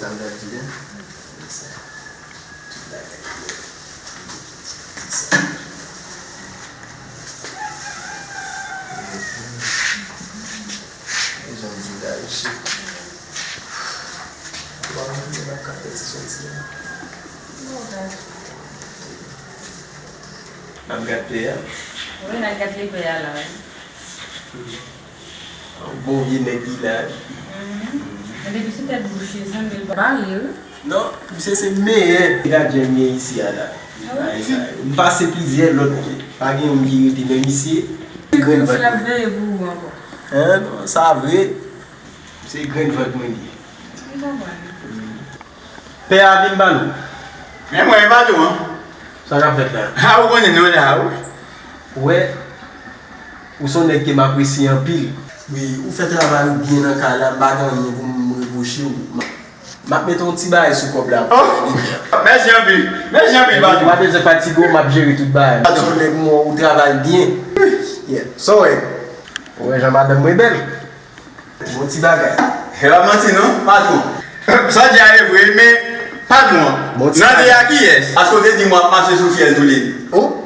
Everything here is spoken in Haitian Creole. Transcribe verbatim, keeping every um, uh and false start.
Sa m gade tou byen. Sa. Tout bagay klè. Sa. E jan m di w la, mesye. Bon, mwen menm, m ap kapte ti soti la. N ap gade pè a. Wi, n ap gade pè a la, wi. Yon bon vye nèg li la. Mhm. Men depi sou tèt bouch li, sanble l pa pale, wi. Non, misye se meyè gadyen m gen isi a la. Ah wi? Ay, sa, m pase plizyè lòt, men pa gen youn ki rete, men misye, se grenn vant mwen. L ap veye pou ou ankò. Hein, non, sa vre. Se grenn vant mwen li ye. Li pa pale. Pè a vin ba nou. Men mwen, e pa tou, an. Sa k ap fèt la? A, ou konnen nou la, wi. Ou wè, ou se yon nèg ke m apresye anpil. Wi, ou fè travay ou byen nan kay la, m pa gen anyen pou m repwoche w. M ap, m ap mete yon ti bagay sou kòb la pou w. Oh! Mèsi anpil. Mèsi anpil, patwon. Ou pa bezwen fatige w, m ap jere tout bagay. Ou se yon nèg m wè ou travay byen. Yeah. Sa w wè? Ou wè jan madanm mwen bèl? Bon ti bagay. E pa manti non, patwon. Sa w di a e vre, men patwon. Bon ti bagay. Nan de a kiyès? Paske w te di m w ap mache sou fyèl toulede. Oh?